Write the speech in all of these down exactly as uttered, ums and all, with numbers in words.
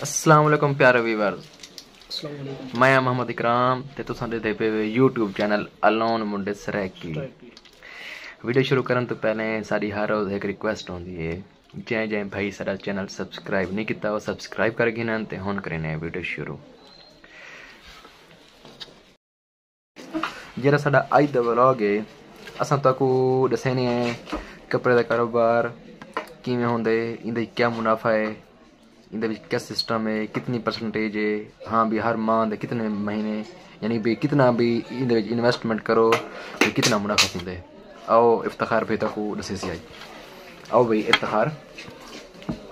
السلام علیکم پیارے ویورز۔ السلام علیکم۔ میں ہاں محمد اکرام تے تساں ݙیہدے پئے وے یوٹیوب چینل الون منڈے سرائیکی۔ سرائیکی۔ ویڈیو شروع کرݨ توں پہلے ساݙی ہر روز ہک ریکویسٹ ہوندی ہے، جیں جیں بھائی ساݙا چینل سبسکرائب نہیں کیتا، او سبسکرائب کر گھنن تے ہݨ کرینے ویڈیو شروع۔ جیڑھا ساݙا اڄ دا ولاگ ہے، اساں تہاکوں ݙسینے ہیں کپڑے دا کاروبار کیویں ہوندے، ایندے وچ کیا منافع ہے، ایندے وچ کیا سسٹم ہے، کتنی پرسنٹیج ہے، ہاں بھی ہر ماہ دے کتنے مہینے، یعنی بھی کتنا بھی ایندے وچ انویسٹمنٹ کرو، بھی کتنا منافع تھیندے۔ آؤ افتخار بھائی تہاکوں ݙسیسی اڄ۔ آؤ بھائی افتخار۔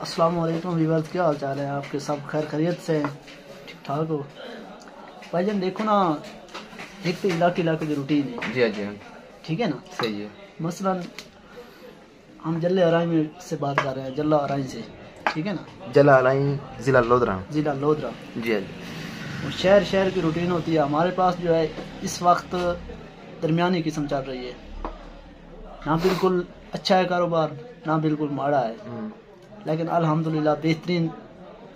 السلام علیکم ویورز، کیا حال چال ہے آپ کے؟ سب خیر خیریت سے ہیں؟ ٹھیک ٹھاک ہو؟ بھائی جان، دیکھو نا، ایک تو علاقے علاقے کی روٹین ہے۔ جی ہاں، جی ہاں۔ ٹھیک ہے نا؟ صحیح ہے۔ مثلاً ہم جلے آرائیں میں سے بات کر رہے ہیں، جلا آرائیں سے، ٹھیک ہے نا؟ جلا آرائیں، ضلع لودھراں۔ ضلع لودھراں۔ جی ہاں، جی۔ اور شہر، شہر کی روٹین ہوتی ہے۔ ہمارے پاس جو ہے، اس وقت درمیانی قسم چل رہی ہے، نہ بالکل اچھا ہے کاروبار، نہ بالکل ماڑا ہے، ہوں۔ لیکن الحمدللہ بہترین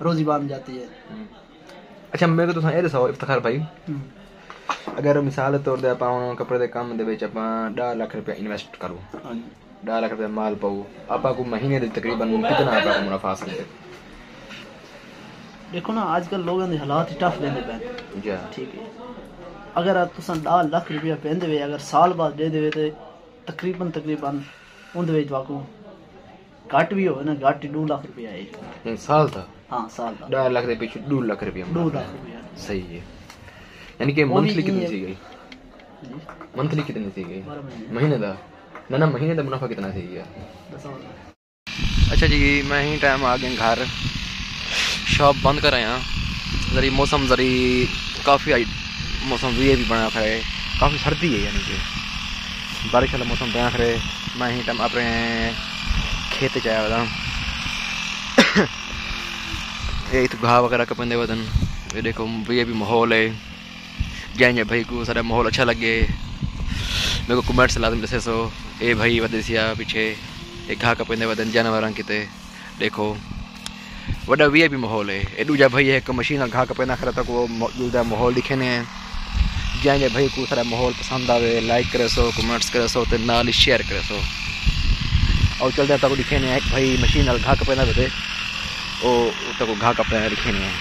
روزی بن جاتی ہے۔ ہوں۔ اچھا، میکوں تساں اے ݙساؤ افتخار بھائی، ہوں۔ اگر مثال دے طور تے آپاں ہݨ کپڑے دے کم دے وچ آپاں ݙاہ لکھ روپیہ انویسٹ کروں، ہاں جی۔ ݙاہ لکھ روپیہ مال پاؤ، آپاں کوں مہینے دے تقریباً کتنا آپاں کوں منافع حاصل ہے؟ ݙیکھو نا، اڄ کل لوگاں دے حالات ہی ٹف ویندے پئے۔ جی ہاں۔ ٹھیک ہے، اگر تساں ݙاہ لکھ روپیہ پیندے وے، اگر سال بعد ݙیندے وے تے تقریباً، تقریباً اوندے وچ تہاکوں گھٹ وی ہووے نا، گھٹ ہی ݙو لکھ روپیہ ہے۔ یعنی سال دا؟ ہاں، سال دا۔ ݙاہ لکھ دے پچھوں ݙو لکھ روپیہ ݙو لکھ منافع۔ روپیہ۔ صحیح ہے۔ یعنی کہ او وی منتھلی کتنی تھی ڳئی؟ جی؟ منتھلی کتنی تھی ڳئی؟ بارہ مہینے۔ مہینے دا؟ نہ، نہ، مہینے دا منافع کتنا تھی ڳیا؟ ݙسو۔ اچھا جی، میں ہی ٹائم آ ڳئے گھر، شاپ بند کر آیا۔ ذری موسم ذری کافی آئی، موسم وی اے پی بݨا کھڑے، کافی سردی ہے، یعنی کہ بارش والا موسم بݨا کھڑے۔ میں ہی ٹائم اپݨے کھیت چ آیا وداں۔ اے اتھوں گھاہ وغیرہ کپیندے ودن۔ اے ݙیکھو، وی اے پی ماحول ہے۔ جیں جیں بھائی کوں ساݙا ماحول اچھا لڳے، میکوں کمنٹس لازم ݙسیسو۔ اے بھائی ودے سیا پچھے، اے گھاہ کپیندے ودن جانوراں کیتے۔ ݙیکھو، وݙا وی آئی پی ماحول ہے۔ اے ݙوجھا بھائی ہے، ہک مشین نال گھاہ کپیندا کھڑا، تہاکوں او م-، ݙوجھا ماحول ݙکھینے ہیں۔ جیں جیں بھائی کوں ساݙا ماحول پسند آوے، لائک کریسو، کمنٹس کریسو تے نال ہی شیئر کریسو۔ او چلدے تہاکوں ݙکھینے ہیں، ہک بھائی مشین نال گھاہ کپیندا پئے تے او تہاکوں گھاہ کپیندا ݙکھینے ہیں۔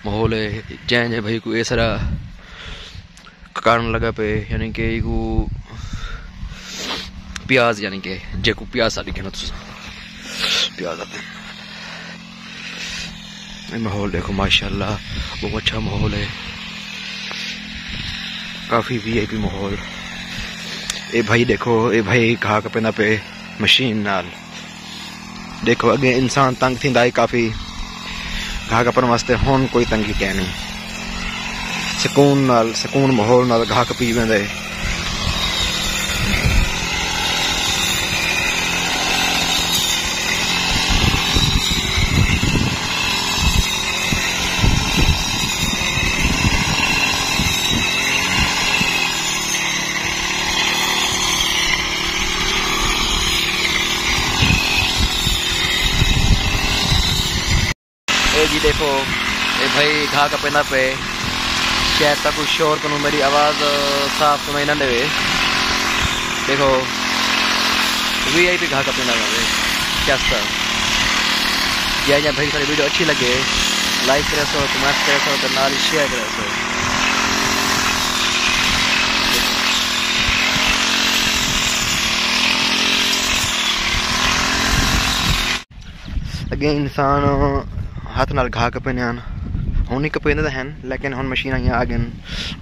ماحول ہے، جیں جیں بھائی کوں اے سارا ککارݨ لڳا پئے، یعنی کہ ایکوں پیاز، یعنی کہ جیکوں پیاز ساݙی کہنا تساں، پیاز آتے۔ اے ماحول ݙیکھو، ماشاءاللہ، بہت اچھا ماحول ہے، کافی وی آئی پی ماحول۔ اے بھائی ݙیکھو، اے بھائی گھاہ کپیندا پئے مشین نال۔ ݙیکھو، اڳے انسان تنگ تھیندا ہئی کافی، گھاہ کپݨ واسطے، ہݨ کوئی تنگی کائنی۔ سکون نال، سکون ماحول نال گھاہ کپی ویندا ہے۔ اے جی ݙیکھو، اے بھائی گھاہ کپیندا پئے۔ شاید تہاکوں شور کنوں میݙی آواز صاف سݨائی نہ ݙیوے۔ ݙیکھو، وی آئی پی گھاہ کپیندا پئے۔ کیا سا؟ جے جے بھائی ساݙی ویڈیو اچھی لڳے، لائک کریسو، کمنٹ کریسو تے نال ہی شیئر کریسو۔ اڳے انسان ہتھ نال گھاہ کپیندے ہن، ہݨ وی کپیندے تاں ہن، لیکن ہݨ مشین آئیاں آ ڳئن،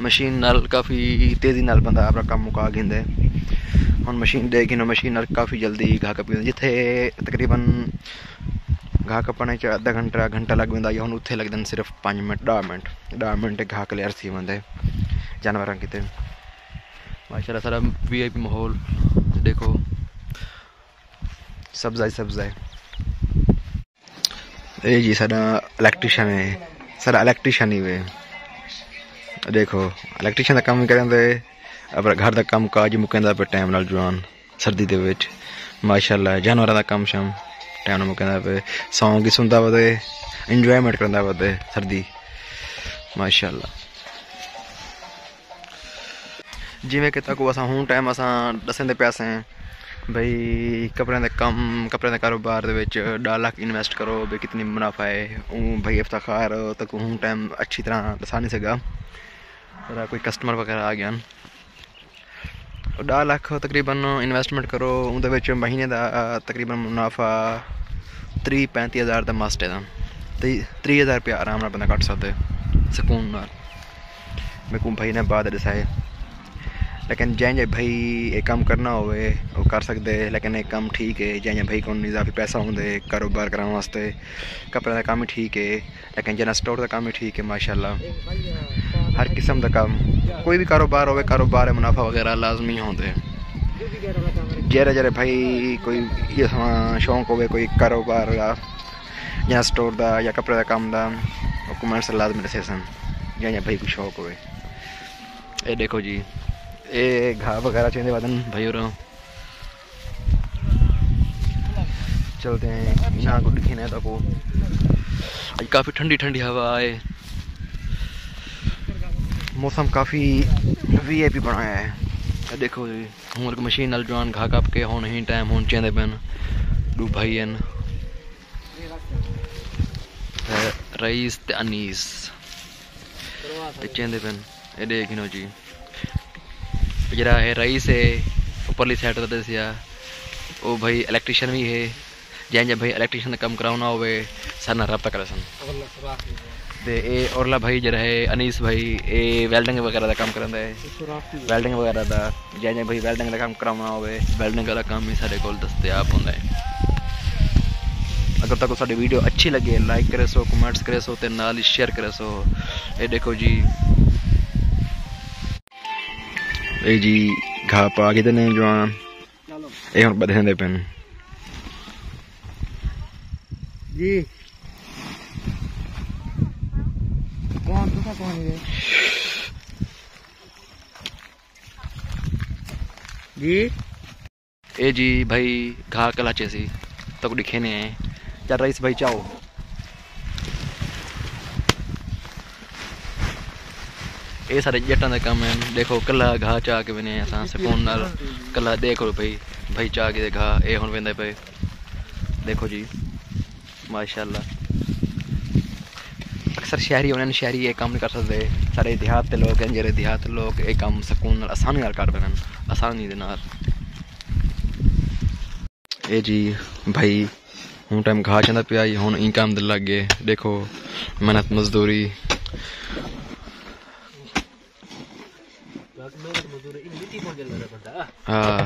مشین نال کافی تیزی نال بندہ اپݨا کم مکا گھندے۔ ہݨ مشین ݙے گھنو، مشین نال کافی جلدی گھاہ کپی ویندے۔ جتھے تقریباً گھاہ کپݨ وچ ادھا گھنٹہ، گھنٹہ لڳ ویندا، یا ہݨ اتھے لڳدن صرف پنج منٹ، ݙاہ منٹ، ݙاہ منٹ گھاہ کلیئر تھی ویندے جانوراں کیتے۔ ماشاءاللہ سارا وی آئی پی ماحول ݙیکھو۔ سبزہ ہی سبزہ ہے۔ اے جی ساݙا الیکٹریشن ہے، ساݙا الیکٹریشن ہی وے۔ ݙیکھو، الیکٹریشن دا کم وی کریندے، اپݨا گھر دا کم کاج مکیندا پئے ٹائم نال جوان، سردی دے وچ۔ ماشاءاللہ، جانوراں دا کم شم۔ ٹائم نال مکیندا پئے، سانگ ہی سندا ودے، انجوائمنٹ کریندا ودے سردی۔ ماشاءاللہ۔ جیویں کہ تہاکوں اساں ہوں ٹائم اساں ݙسیندے پئے ہاسیں بھئی کپڑیاں دے کم، کپڑیاں دے کاروبار دے وچ ݙاہ لکھ انویسٹ کرو بھئی کتنی منافع ہے۔ اوں بھئی افتخار تہاکوں ہوں ٹائم اچھی طرح ݙسا نہیں سڳا، پر کوئی کسٹمر وغیرہ آ ڳئن۔ ݙاہ لکھ تقریباً انویسٹمنٹ کرو، اوندے وچ مہینے دا تقریباً منافع تریہہ پینتی ہزار دا مسٹ ہے۔ تریہہ، تریہہ ہزار روپیہ آرام نال بندہ کٹ سڳدے سکون نال۔ میکوں بھائی نے بعد ݙسائے۔ لیکن جیں جیں بھائی اے کم کرݨا ہووے، او کر سڳدے، لیکن اے کم ٹھیک ہے۔ جیں جیں بھائی کول اضافی پیسہ ہوندے کاروبار کرݨ واسطے، کپڑے دا کم ہی ٹھیک ہے، لیکن جنرل سٹور دا کم ہی ٹھیک ہے، ماشاءاللہ۔ ہر قسم دا کم، کوئی بھی کاروبار ہووے، کاروبار ہے، منافع وغیرہ لازمی ہوندے۔ جیڑھے جیڑھے بھائی کوئی اے ساں شوق ہووے کوئی کاروبار دا، جنرل سٹور دا یا کپڑے دا کم دا، او کمنٹس لازمی ݙسیسن، جیں جیں بھائی کوں شوق ہووے۔ اے ݙیکھو جی، اے گھاہ وغیرہ چیندے ودن بھائی ہوراں۔ چلتے ہیں، یہاں کو دکھینے تہاکوں۔ اڄ کافی ٹھنڈی ٹھنڈی ہوا ہے، موسم کافی وی آئی پی بݨایا ہے۔ اے ݙیکھو جی، ہݨ مشین نال جوان گھاہ کپ کے ہݨ ہی ٹائم ہݨ چیندے پئن، ݙو بھائی ہن، اے رئیس تے انیس، اے چیندے پئن۔ اے ݙیکھ گھنو جی، جیڑھا ہے رئیس ہے، اپرلی سائیڈ تے ݙسیا، او بھائی الیکٹریشن وی ہے۔ جیں جیں بھائی الیکٹریشن دا کم کراوݨا ہووے، ساݙے نال رابطہ کریسن۔ تے اے اورلا بھائی جیڑھا ہے انیس بھائی، اے ویلڈنگ وغیرہ دا کم کریندا ہے، ویلڈنگ وغیرہ دا۔ جیں جیں بھائی ویلڈنگ دا کم کراوݨا ہووے، ویلڈنگ والا کم وی ساݙے کول دستیاب ہوندا ہے۔ اگر تہاکوں ساݙی ویڈیو اچھی لڳے، لائک کریسو، کمنٹس کریسو تے نال ہی شیئر کریسو۔ اے ݙیکھو جی، اے جی گھاہ پا گھدے نے جوان، اے ہݨ ٻدھیندے پئن۔ جی۔ کون؟ تساں کون ہی؟ جی۔ اے جی بھائی، گھاہ کلہا چیسی، تہاکوں ݙکھینے ہیں۔ چل رئیس بھائی، چاؤ۔ اے سارے ڄٹاں دے کم ہن۔ ݙیکھو، کلہا گھاہ چا کے ویندے اساں سکون نال۔ کلہا ݙیکھو بھائی، بھائی چا کے گھاہ، اے ہݨ ویندے پئے۔ ݙیکھو جی۔ ماشاءاللہ۔ اکثر شہری ہوندن، شہری اے کم نہیں کر سڳدے۔ سارے دیہات دے لوگ ہن، جیڑھے دیہات دے لوگ اے کم سکون نال، آسانی نال کر ویندن، آسانی دے نال۔ اے جی بھائی، ہݨ ٹائم گھاہ چیندا پیا ہئی، ہݨ ایں کم تے لڳ ڳئے۔ ݙیکھو، محنت مزدوری۔ ہاں۔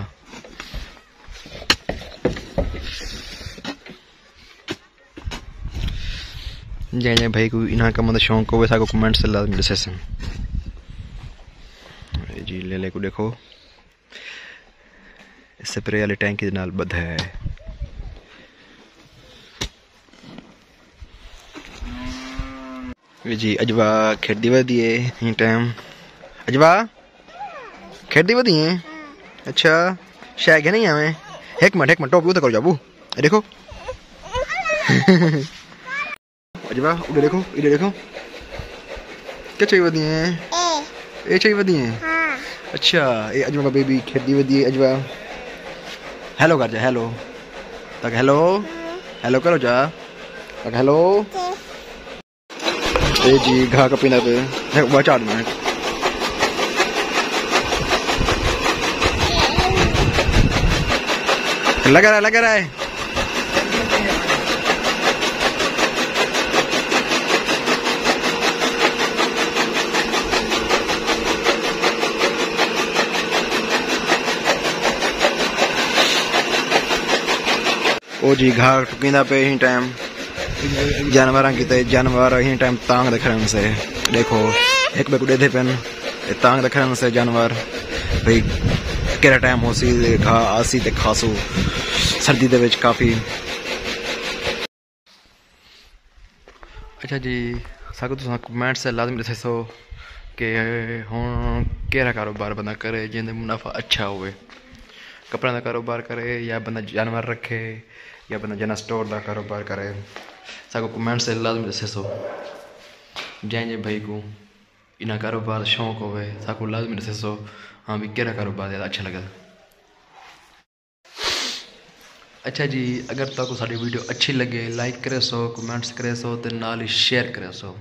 جیں جیں بھائی کوں انہاں کماں دا شوق ہووے، ساکوں کمنٹس تے لازمی ݙسیسن۔ جی لیلے کوں ݙیکھو، سپرے والی ٹینکی دے نال ٻدھا ہے۔ جی اجوا کھیݙدی ودی ہے ایں ٹائم۔ اجوا کھیݙدی ودی ہے؟ اچھا، شے گھنی آویں۔ ہک منٹ، ہک منٹ، ٹوپی اتر کرو جابو۔ اے ݙیکھو۔ اجوا، اݙے ݙیکھو، اݙے ݙیکھو۔ کیا چائی ودی ہیں؟ اے۔ اے چائی ودی ہیں؟ ہاں۔ اچھا، اے اجوا بیبی کھیݙدی ودی ہے، اجوا۔ ہیلو کر جا، ہیلو۔ تک ہیلو۔ ہیلو کرو جا۔ تک ہیلو۔ اے جی، گھاہ کپیندا پئے۔ ہے، وا چاڑ میں۔ لگا رہا، لگا رہا ہے۔ او جی، گھاہ ٹکیندا پئے ہیں ٹائم۔ جانوراں کیتے، جانور ہیں ٹائم تانگ دے کھڑن سے۔ ݙیکھو، ہک ٻئے کوں ݙیدھے پن۔ اے تانگ دے کھڑن سے جانور۔ بھئی، کیڑھا ٹائم ہوسی، گھاہ آسی تے کھاسو۔ سردی دے وچ کافی۔ اچھا جی، ساکوں تساں کمنٹس تے لازمی ݙسیسو کہ ہݨ کیڑھا کاروبار بندہ کرے جیندے منافع اچھا ہووے۔ کپڑیاں دا کاروبار کرے یا بندہ جانور رکھے یا بندہ جنرل سٹور دا کاروبار کرے، ساکوں کمنٹس تے لازمی ݙسیسو۔ جیں جیں بھائی کوں انہاں کاروبار دا شوق ہووے، ساکوں لازمی ݙسیسو ہاں بھی کیڑھا کاروبار زیادہ اچھا لڳا۔ اچھا جی، اگر تہاکوں ساݙی ویڈیو اچھی لڳے، لائک کریسو، کمنٹس کریسو تے نال ہی شیئر کریسو۔